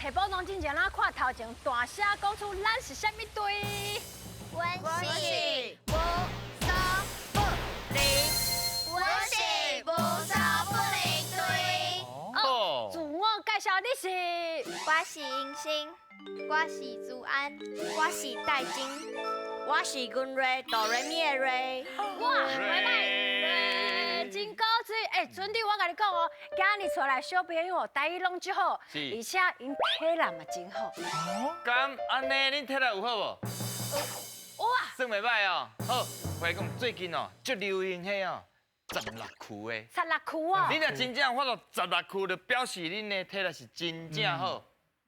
提保裝進前，咱看頭前大聲講出咱是啥物隊？阮是無所不能，阮是無所不能隊。哦，自我介紹，你是？我是英星，我是朱安，我是戴金，我是君瑞，哆瑞咪的瑞。哇，袂䆀，真古錐。欸，船長，我共你講哦，今日帶來小朋友台語攏足好，而且𪜶體力嘛真好。敢按呢，恁體力有好無？哇，算袂䆀哦。好，我來講最近哦，足流行彼哦，十六區的。十六區哦。你若真正發到十六區，就表示恁的體力是真正好。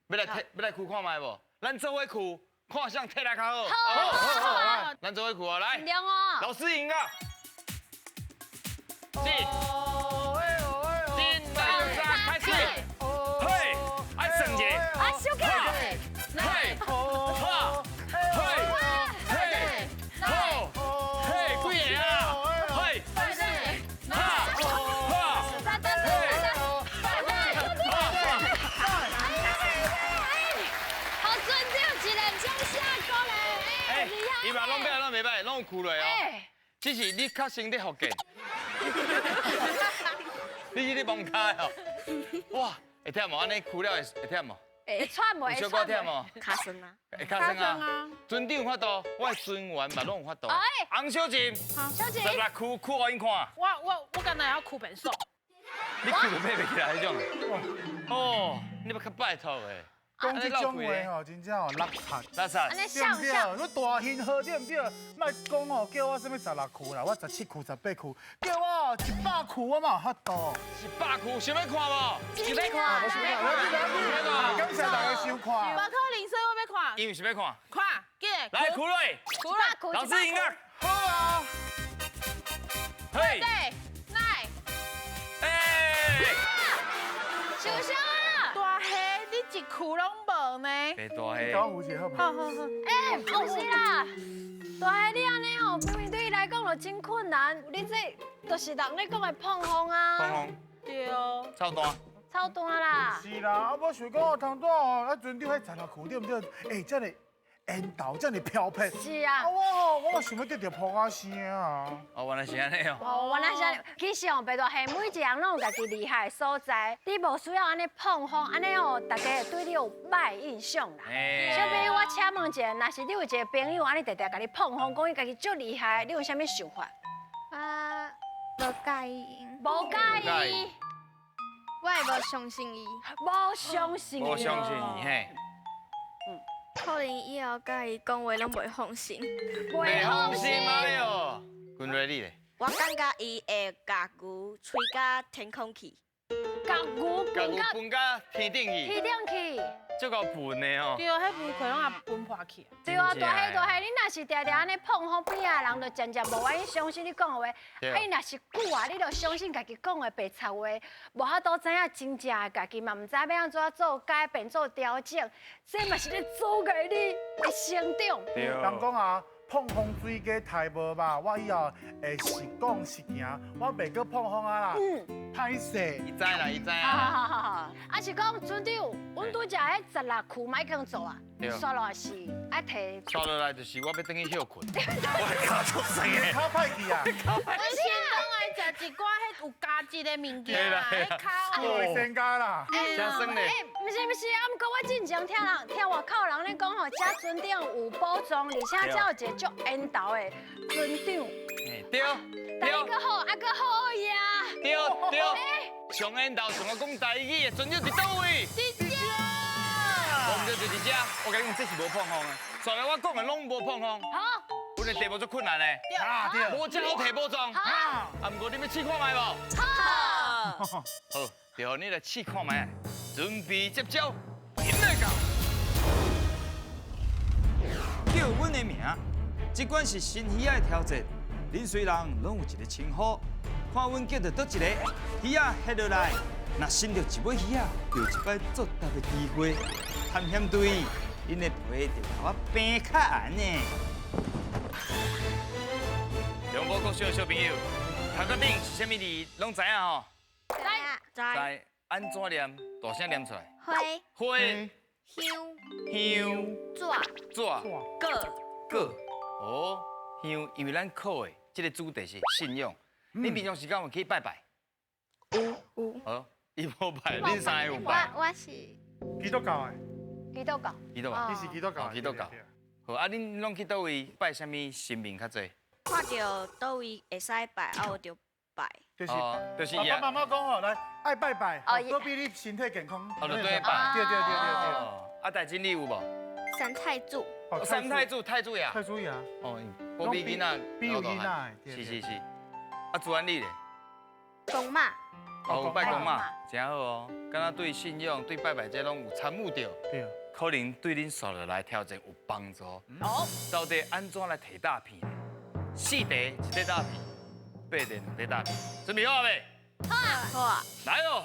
欲來區看覓無？咱做伙區，看誰體力較好。好，好，好，咱做伙區哦，來。哦。老師贏啊！四、三、開始。嘿，愛算一下。啊，收起來。嘿，哈，嘿，嘿，吼，嘿，幾个啊？嘿，哈，哈，嘿，哈。好，船長一連掌聲鼓勵。哎，伊嘛攏欲攏袂䆀，攏有區落哦。只是你較先咧福建。你是咧摸跤哦？哇，會忝無？按呢區了會忝無？會喘無？有小可忝無？跤酸啊！會跤酸啊！船長有法度，我的船員嘛攏有法度。洪小靜，小靜，十六區區予𪜶看。我敢若會曉區變數。你區都爬袂起來彼種。哦，你欲較拜託的。講這種話吼，真正哦落漆。落漆。按呢像像。你大興河對毋對？莫講哦，叫我啥物十六區啦，我17區、18區，叫我100區我嘛有法度。100區，想欲看無？想欲看，想欲看。感謝大家收看。無可能，所以我欲看。因為想欲看。看，記得。來，區落。區落。老師贏啊！好啊。嘿。對，來。哎。受傷啊！大蝦，你一區攏無呢？別大蝦。交我一下好無？好好好。欸，不是啦，大蝦你按呢哦，明明對你來講就真困難，你這就是人咧講的膨風啊。膨風。對哦。臭單。臭單啦。是啦，啊，我想講哦，頭拄哦，啊，船長彼十六區對毋對？欸，遮爾緣投，遮爾飄撇。是啊。啊，我吼，我嘛想欲得著噗仔聲啊。哦，原來是按呢哦。哦，原來是按呢。其實哦，白大蝦每一人攏有家己厲害的所在，你無需要按呢膨風，按呢哦，大家會對你有䆀印象啦。小朋友，我請問一下，若是你有一個朋友按呢定定共你膨風，講伊家己足厲害，你有啥物想法？啊，無佮意。無佮意。我會無相信伊。無相信。無相信伊嘿。可能以後佮伊講話攏袂放心。袂放心啊喲，君瑞你咧？我感覺伊會共牛吹到天空去。共牛共牛噴到天頂去。天頂去。這夠笨的哦。對啊，彼牛可能也噴破去。對啊，大蝦大蝦，你若是定定按呢膨風，邊仔的人就漸漸無願意相信你講的話。啊，伊若是久啊，你就相信家己講的白賊話，無法度知影真正的家己嘛，毋知欲按怎做改變、做調整，這嘛是咧阻礙你的成長。對。人講啊，膨風水雞刣無肉，我以後會實講實行，我袂閣膨風啊啦。歹勢。伊知啦，伊知啊。好好好好。啊是講船長，阮拄才彼十六區嘛已經做啊，煞落來是愛提。煞落來就是我欲轉去歇睏。我跤足酸的。跤歹去啊！我先轉來食一寡彼有加質的物件啦，彼跤。哦，增加啦。真酸咧。欸，毋是毋是，啊，毋過我進前聽人聽外口人咧講吼，遮船長有寶藏，而且遮有一個足緣投的船長。對。台語閣好，啊閣好呀。對對。上緣投上個講台語的船長佇佗位？佇遮。我毋對，就佇遮。我共你講，這是無膨風的。煞來我講的攏無膨風。好。阮的題目足困難的。啊對。無遮好提寶藏。好。啊，毋過你欲試看覓無？好。好，就予你來試看覓，準備接招，引來到。叫阮的名，這款是新魚仔的挑戰。恁雖人攏有一個稱呼，看阮叫著佗一個魚仔翕落來，若伸著一尾魚仔，就有一擺作答的機會。探險隊，恁的皮就共我平較硬呢。中埔國小的小朋友，頭殼頂是啥物字，攏知影吼？知。知。按怎念？大聲念出來。花。花。香香纸纸果果哦，香，因为咱考的这个主题是信仰。你平常时间有去拜拜？有。好，伊無拜，恁三个有拜？我是基督教的，基督教。基督教。你是基督教。基督教。好，啊，恁攏去佗位拜啥物神明較濟？看著佗位會使拜，啊我就拜。就是就是爸爸媽媽講吼，來愛拜拜，保庇你身體健康。哦，就對拜。對對對對對。啊，大真你有無？三太子。三太子，太子爺。太子爺。哦，保庇囡仔，庇佑囡仔。是是是。啊，主安你咧？公媽。哦，拜公媽，真好哦。敢若對信仰、對拜拜這攏有參與著。對。可能對恁紲落來挑戰有幫助。哦。到底按怎來提詐騙？四題一塊詐騙，八題兩塊詐騙，準備好未？好啊。好啊。來哦，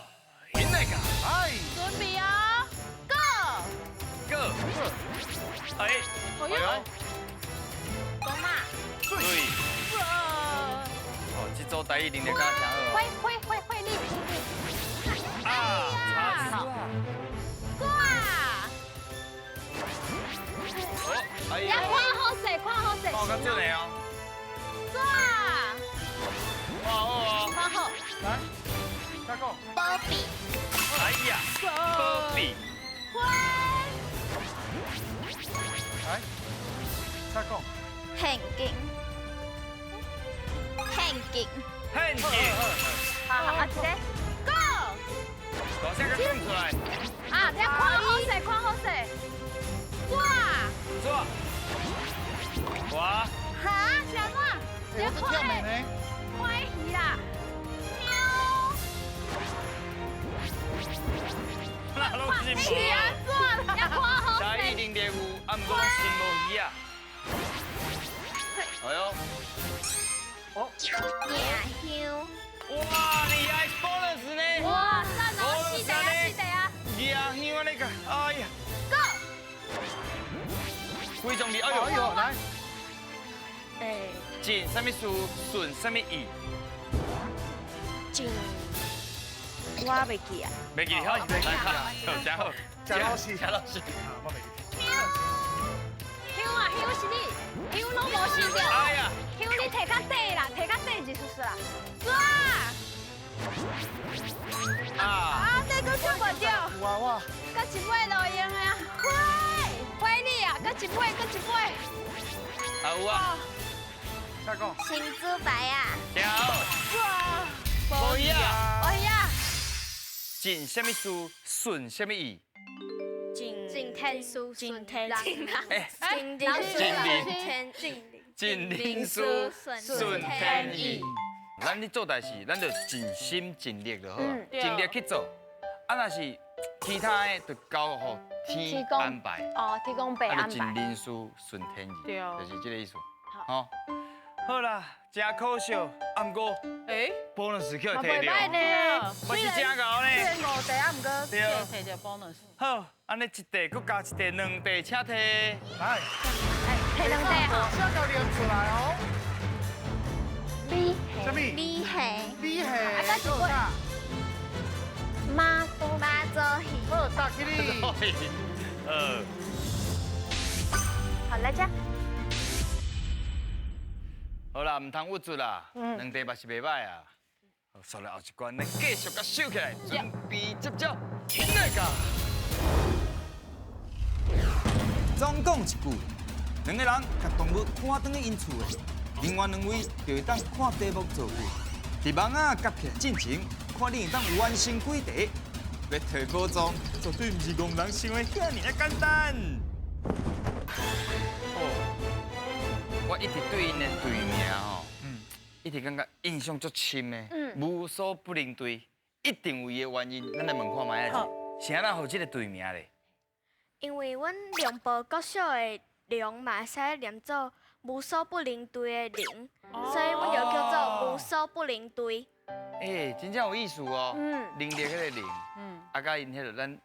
來個。來。準備哦，Go。 Go。哎。哎呦。公媽。對。哦，這組台語能力敢真好。會會會會力。啊！哇！哎呀！看好勢，看好勢。看較準的哦。哇！看好哦。看好。來，再講。保庇。哎呀！保庇。哇！來，再講。陷阱。陷阱。陷阱。好好，啊，一個。Go。大聲甲講出來。啊，你看好勢，看好勢。哇！抓。哇！哈？是按怎？我是跳美呢。看鱼啦。喵。那攏是無。是按怎啦？你看好勢。台語能力有，啊，毋過心無魚啊。哎呦。哦。夜香。哇，厲害，bonus 呢？哇，讚哦，四題啊，四題啊。夜香安呢個，哎呀。 Go。規種字，哎呦，哎呦，來。哎。盡啥物事，順啥物意？盡，我袂記啊。袂記，好，來看，真好，謝老師，謝老師。我袂記。香啊，香是你，香攏無想著。哎呀。香你提較短啦，提較短一絲絲啦。哇！啊！啊，這個唱無著。有啊，我。閣一尾就用的啊。喂，回你啊，閣一尾，閣一尾。啊有啊。再講。神主牌啊。真好。哇！無魚啊。無魚啊。盡啥物事，順啥物意？盡天事，順天哎，盡盡天盡人事，順天意。咱咧做代志，咱就盡心盡力就好，盡力去做。啊，若是其他的，就交予天安排。哦，天公伯安排。盡人事，順天意，就是這個意思。好，好啦，真可惜，啊，毋過，哎，bonus 去提著，我是真𠢕呢。雖然五題啊，毋過提著 bonus。好，按呢一題閣加一題，兩題，請提。來，提兩題吼。請共念出來哦。米啥物？米蝦。米蝦。啊，閣一個。媽祖。媽祖魚。好，打起你。好，來這。好啦，毋通鬱卒啦，兩題嘛是袂䆀啊。紲來後一關，咱繼續共收起來，準備接招，起來噶。總講一句，兩个人共動物趕轉去𪜶厝的，另外兩位就會當看題目造句。佇網仔夾起來進前，看你會當完成幾題。欲提寶藏，絕對毋是戇人想的遐爾仔簡單。哦，我一直對𪜶的隊名吼，一直感覺印象足深的，無所不能隊，一定有伊的原因。咱來問看覓仔，是按怎予這個隊名咧？因為阮龍埔國小的龍嘛會使念做無所不能隊的能，所以阮就叫做無所不能隊。欸，真正有意思哦。能力彼個能，啊，佮𪜶彼個咱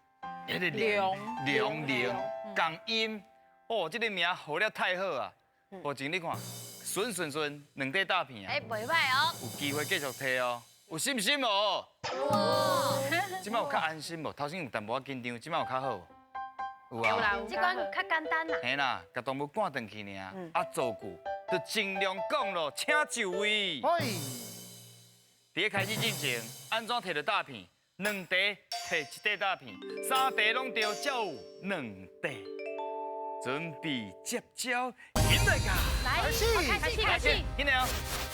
彼個龍龍龍仝音，哦，這個名號了太好啊！目前你看，順順順，兩塊大片啊。欸，袂䆀哦。有機會繼續提哦，有信心無？有。這擺有較安心無？頭先有淡薄仔緊張，這擺有較好無？有啊，這款較簡單啦。嘿啦，共動物趕轉去爾，啊造句就盡量講咯，請就位。佇咧開始進前，按怎摕著詐騙？兩塊摕一塊詐騙，三塊攏著才有兩塊。準備接招，緊來㗎！來，開始，開始，緊來哦，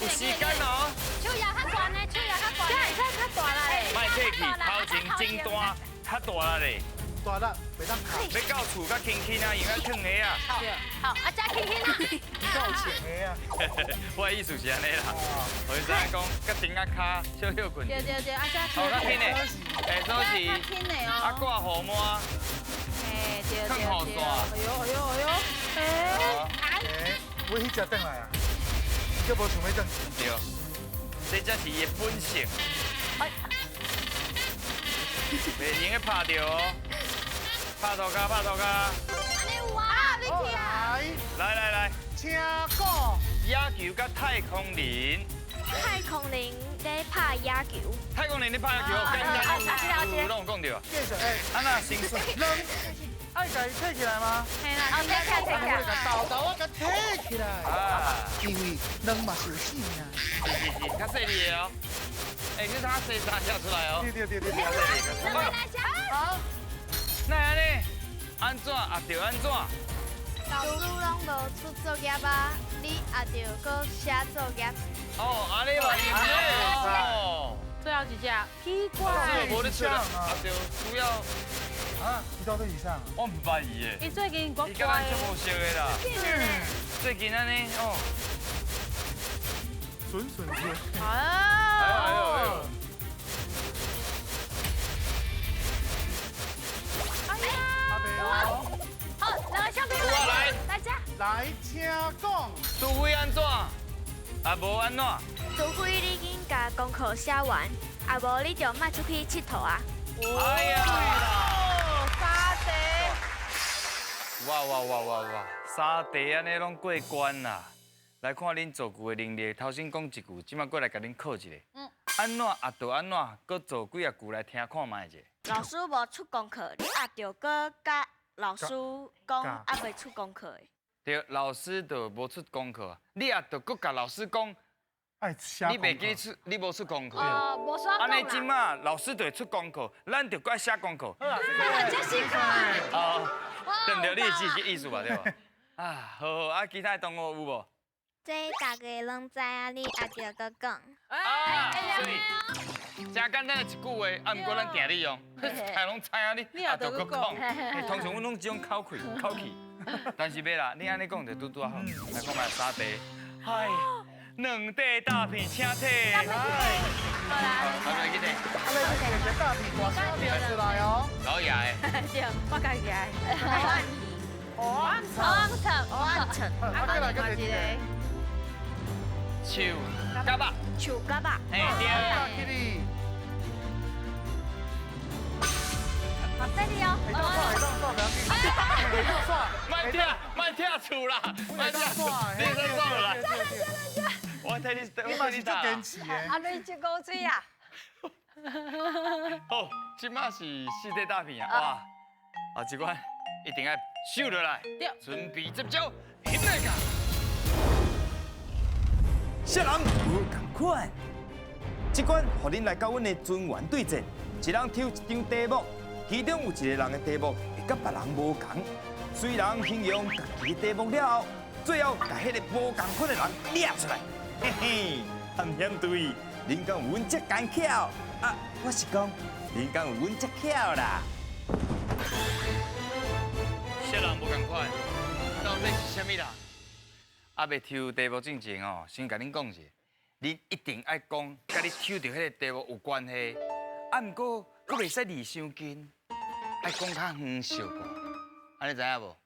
有時間哦。手也較懸的，手也較懸的，這會使較大力嘞。莫客氣，頭前真大，較大力嘞。大力，袂當卡。欲到厝較輕輕啊，用愛囥鞋啊。好，好，啊，遮輕輕啊。夠淺的啊。我的意思是按呢啦，予伊知影講，佮釘仔跤小歇睏。對對對，啊，遮好，較輕的，哎，所以較輕的哦。啊，掛雨帽。對對對。哎呦哎呦哎呦，哎。哎，我彼隻轉來啊，這無想欲轉。對，這才是伊的本性。袂用去拍著哦，拍塗跤，拍塗跤。按呢有啊，你去啊。來來來，請講。野球佮太空人。太空人咧拍野球。太空人咧拍野球，簡單，有攏講著。啊那先說。愛共伊提起來嗎？嘿啦，提起來，提起來。豆豆我共提起來。啊，因為卵嘛是有性命。是是是，較細膩的哦。哎，你睇細三跳出來哦。對對對對。來來，哪會按呢？按怎啊？著按怎？老師攏無出作業啊，你也著閣寫作業。哦，按呢嘛，哦。最後一隻，奇怪。無咧出啦，也著需要。啊，伊到底是啥？我毋捌伊的。伊最近伊佮咱足無熟的啦。最近按呢哦。準準準。哎呦哎呦。哎呀！好，兩個小朋友來，來這。來，請講。除非按怎，啊無按怎？除非你緊共功課寫完，啊無你就莫出去𨑨迌啊。哎呀！三題。哇哇哇哇哇！三題按呢攏過關啦。來看恁造句的能力，頭先講一句，這擺過來共恁考一下。嗯。按怎啊？著按怎？閣造幾仔句來聽看覓者。老師無出功課，你也著閣佮老師講猶未出功課的。對，老師就無出功課，你也著閣共老師講。你袂記出，你無出功課。哦，無煞講啦。按呢這擺老師就會出功課，咱就閣愛寫功課。這辛苦。哦，對毋對？你是這個意思吧？對無？啊，好好啊，其他的同學有無？這大家攏知影，你也著閣講。啊，所以真簡單的一句話，啊，毋過咱定咧用，大家攏知影你，也著閣講。通常阮攏這種口氣，口氣。但是袂啦，你按呢講就拄拄仔好。來看覓三題，哎。兩塊大片，請提。來，好啦，阿來去提。阿來去提，大片大小片出來哦。老爺的。對，我家己的。哦，安城，安城，阿過來閣提一個。樹甲肉。樹甲肉。嘿，對。好，犀利哦。會當刷，會當刷，不要緊。會當刷。莫拆，莫拆厝啦，莫拆厝，你先刷落來。我替你，你嘛是足堅持的。阿瑞真古錐啊！好，這擺是四塊大片啊！哇，啊，這款一定愛收落來，準備接招，翕來㗎。啥人無仝款？這關予恁來佮阮的尊員對戰，一人抽一張題目，其中有一個人的題目會佮別人無仝。雖然形容家己的題目了後，最後共彼个無仝款的人掠出來。嘿嘿，探險隊，恁敢有阮遮奸巧？啊，我是講，恁敢有阮遮巧啦？啥人無仝款？到底是啥物人？啊，欲抽題目進前哦，先共恁講一下，恁一定愛講，佮你抽著彼个題目有關係。啊，毋過閣袂使離傷近，愛講較遠小可。按呢知影無？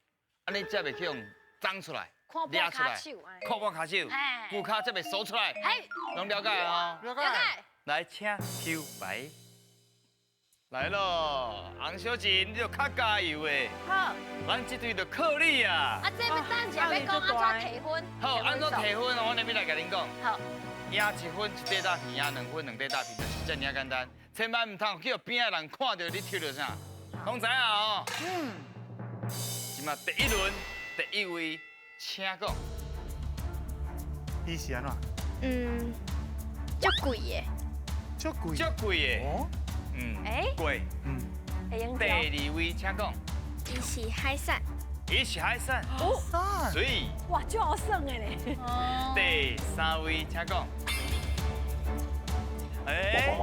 按呢才袂去予長出來。掠出來，看半跤手，骨跤才袂鎖出來，攏了解哦。了解。來，請抽牌。來咯，洪小姐，你著較加油的。好。咱這隊就靠你啊。啊，這欲等下欲講按怎提分？好，按怎提分？我下面來共恁講。好。贏一分一塊大片，贏兩分兩塊大片，就是這爾仔簡單。千萬毋通去予邊仔人看著你抽著啥，攏知影哦。嗯。這馬第一輪第一位，請講。伊是按怎？嗯，足貴的。足貴。足貴的。哦。嗯。貴。嗯。第二位，請講。伊是海產。伊是海產。哦。水。哇，足好耍的咧。第三位，請講。哎。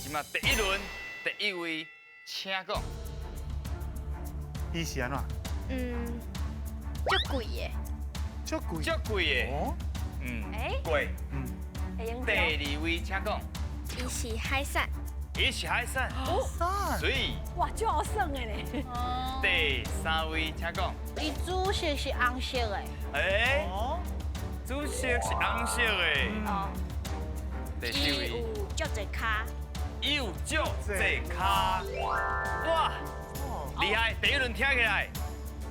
這馬第一輪第一位，請講。伊是按怎？嗯，足貴的。足貴。足貴的。嗯。貴。嗯。第二位，請講。伊是海產。伊是海產。哦。水。哇，足好耍的咧。第三位，請講。伊主色是紅色的。哎。主色是紅色的。哦。第四位。伊有足濟跤。伊有足濟跤。哇，厲害！第一輪聽起來，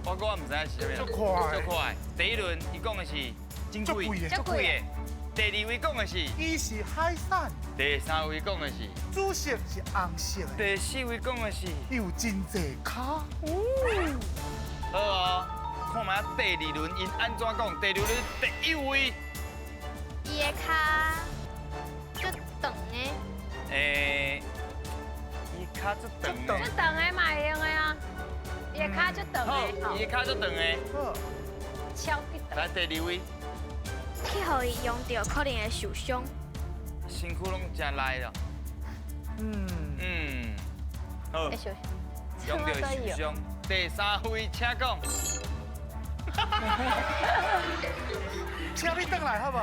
我閣毋知影是啥物。足快。足快。第一輪伊講的是真貴，足貴的。第二位講的是，伊是海產。第三位講的是，主色是紅色的。第四位講的是，伊有真濟跤。好哦，看覓第二輪𪜶按怎講？第二輪第一位，伊的跤足長的。欸，伊跤足長的。足長的嘛會用的啊，伊的跤足長的。好，伊的跤足長的。好。超級長。來第二位。去予伊用著，可能會受傷。身軀攏誠內咯。嗯。嗯。好。用著會受傷。第三位，請講。請你轉來好無？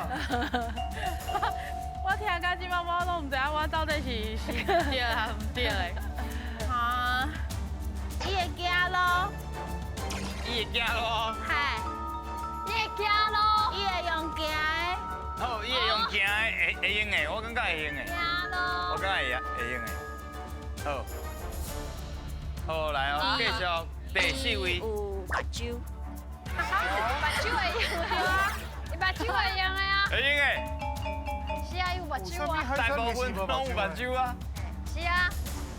我聽到這擺，我攏毋知影我到底是對還毋對的。啊，伊會行路。伊會行路。係。伊會行路。伊會用行的。好，伊會用行的，會用的，我感覺會用的。行路。我感覺會用的。好。好，來哦，繼續第四位。有目睭。目睭會用的啊，伊目睭會用的啊。會用的。是啊，有目睭啊。大部分攏有目睭啊。是啊。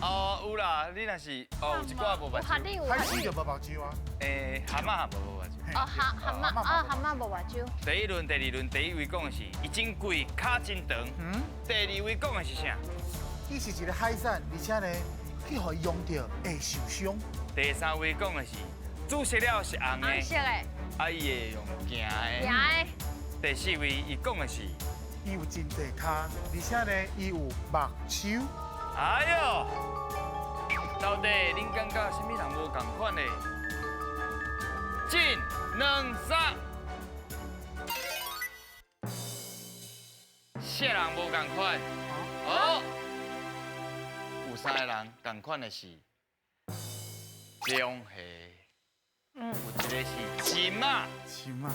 哦，有啦，你若是哦，有一寡無目睭。海獅就無目睭啊。欸，蛤蟆無目睭。哦，蛤蟆啊，蛤蟆無目睭。第一輪、第二輪，第一位講的是伊真貴，跤真長。嗯。第二位講的是啥？伊是一個海產，而且呢，去予伊用著會受傷。第三位講的是煮熟了是紅的。紅色的。啊，伊會用行的。行的。第四位，伊講的是。伊有真濟跤，而且呢，伊有目睭。哎喲，到底恁感覺啥物人無仝款呢？進兩三，四人無仝款。哦，有三個人仝款的是龍蝦，有一個是金仔。金仔。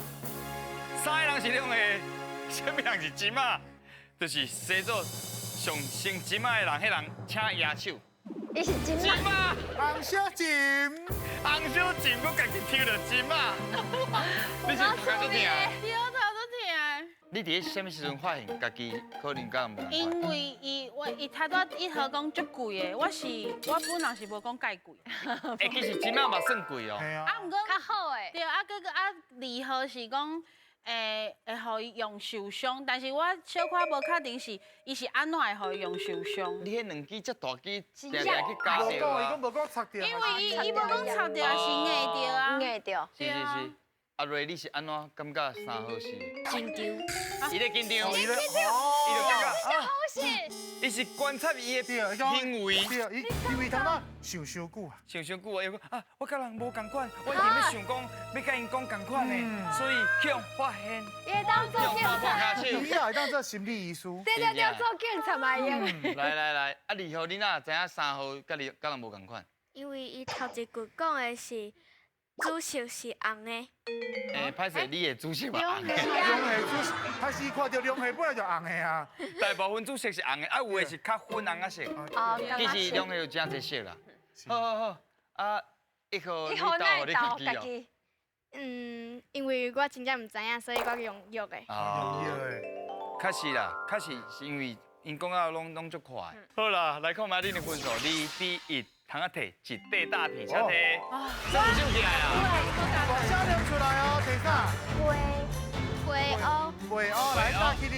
三個人是龍蝦。啥物人是金仔？就是生做上先金仔的人，彼人請舉手。伊是金仔。紅小金，紅小金，閣家己抽著金仔。你是頭拄疼？對，頭拄疼。你佇咧啥物時陣發現家己可能佮人無仝款？因為伊頭拄一號講足貴的，我本人是無講介貴。欸，其實金仔嘛算貴哦。啊，毋過較好的。對，啊，閣啊，二號是講。會予伊用受傷，但是我小可無確定是伊是按怎會予伊用受傷。你彼兩支遮大支，定定去咬著啊！伊講無講插著。因為伊無講插著，是硬著啊。硬著。是是是。阿瑞，你是按怎感覺三號是？緊張。伊咧緊張。伊咧伊就感覺啊。好事。伊是觀察伊的行為。對，伊因為頭仔想傷久啊。想傷久啊，伊講啊，我佮人無仝款，我一定欲想講，欲佮𪜶講仝款的，所以去予發現。伊會當做警察。伊也會當做心理醫師。對對對，做警察嘛會用。來來來，啊二號，你哪知影三號佮你佮人無仝款？因為伊頭一句講的是主色是紅的。欸，歹勢，你的主色嘛紅的。龍蝦主色，歹勢看著龍蝦本來就紅的啊。大部分主色是紅的，啊有的是較粉紅仔色。哦，其實龍蝦有誠濟色啦。好好好，啊一號你投予你家己哦。嗯，因為我真正毋知影，所以我用約的。哦，用約的。確實啦，確實是因為 𪜶講啊攏足快。好啦，來看覓恁的分數，2比1，通啊提一塊大片，請提。這有唱起來啊！大聲念出來哦，提啥？雞雞烏。雞烏來打起你。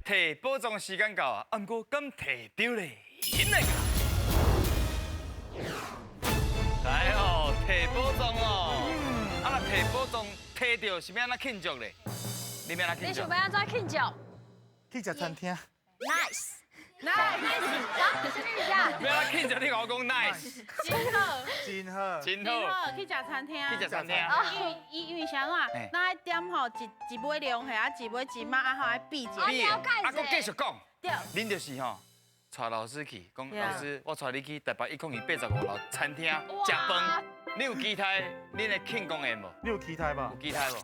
提寶藏時間到啊，毋過敢提著咧？來個。來哦，提寶藏哦。啊，若提寶藏提著是欲按怎慶祝咧？你欲按怎慶祝？你想欲按怎慶祝？去食餐廳。 Nice。 Nice。啊，什麼意思啊？欲按怎慶祝？你共我講 nice。真好。真好。真好。去食餐廳。去食餐廳。因為伊因為啥怎？咱愛點吼一尾龍蝦，啊一尾芝麻，啊吼愛比一下。比。啊，閣繼續講。對。恁就是吼，帶老師去，講老師，我帶你去台北10285樓餐廳食飯。你有期待恁的慶功宴無？你有期待無？有期待無？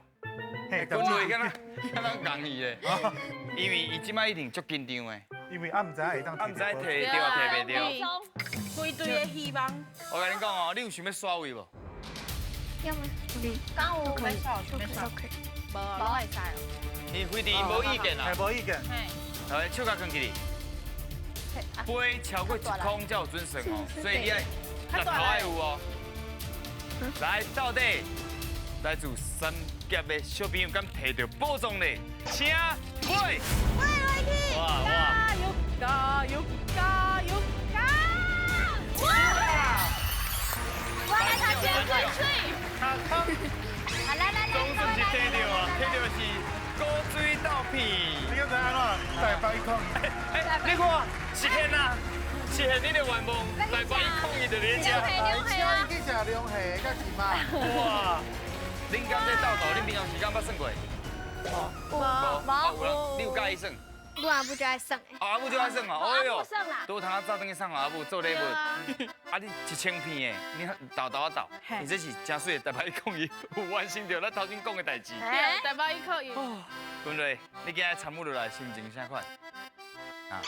嘿，講話敢若敢若仝去咧，因為伊這擺一定足緊張的。因為啊毋知影會當啊毋知提著啊提袂著。規堆的希望。我共你講哦，你有想欲刷位無？要嗎？敢有？都可以，都可以。無，攏會使哦。你非常無意見啊？無意見。來，手共囥起來。杯超過一空才有準算哦，所以你愛六頭愛有哦。來，到底來自三峽的小朋友敢提著寶藏咧？請飛！飛落去！哇哇！加油加油加油加！哇！我來頭先開喙。啊來來來，總算是提著啊，提著是古水豆片。你敢知按怎？台北102。哎，你看，實現啊！實現你的願望，台北102就咧遮。來，請伊去食龍蝦佮芝麻。哇！恁敢這豆豆，恁平常時間捌算過？無無，有你有佮意算？我阿母就愛算。阿母就愛算哦，哎喲，拄通早轉去送阿母做禮物。啊，你1000片的，你豆豆仔豆，你這是誠媠的台北102有完成著咱頭先講的代誌。對，台北102。君瑞，你今日參與落來，心情啥款？啊，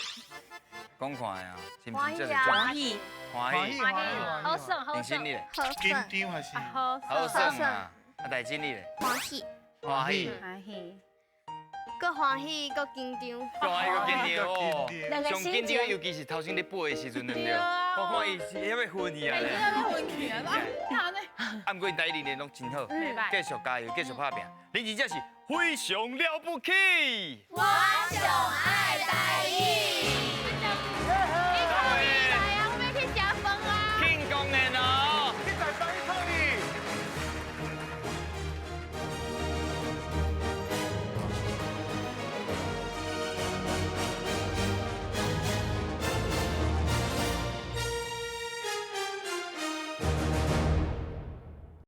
講看啊，心情這是歡喜，歡喜，歡喜，好耍好耍。你咧？緊張還是？好耍啊！啊，大金你咧？歡喜，歡喜，歡喜。閣歡喜，閣緊張。閣歡喜，閣緊張哦。上緊張，尤其是頭先咧飛的時陣，對毋對？我看伊是遐欲昏去啊咧。昏去啊！啊，呢？啊，毋過𪜶台語練攏真好，繼續加油，繼續拍拚。恁真正是非常了不起。我上愛台語。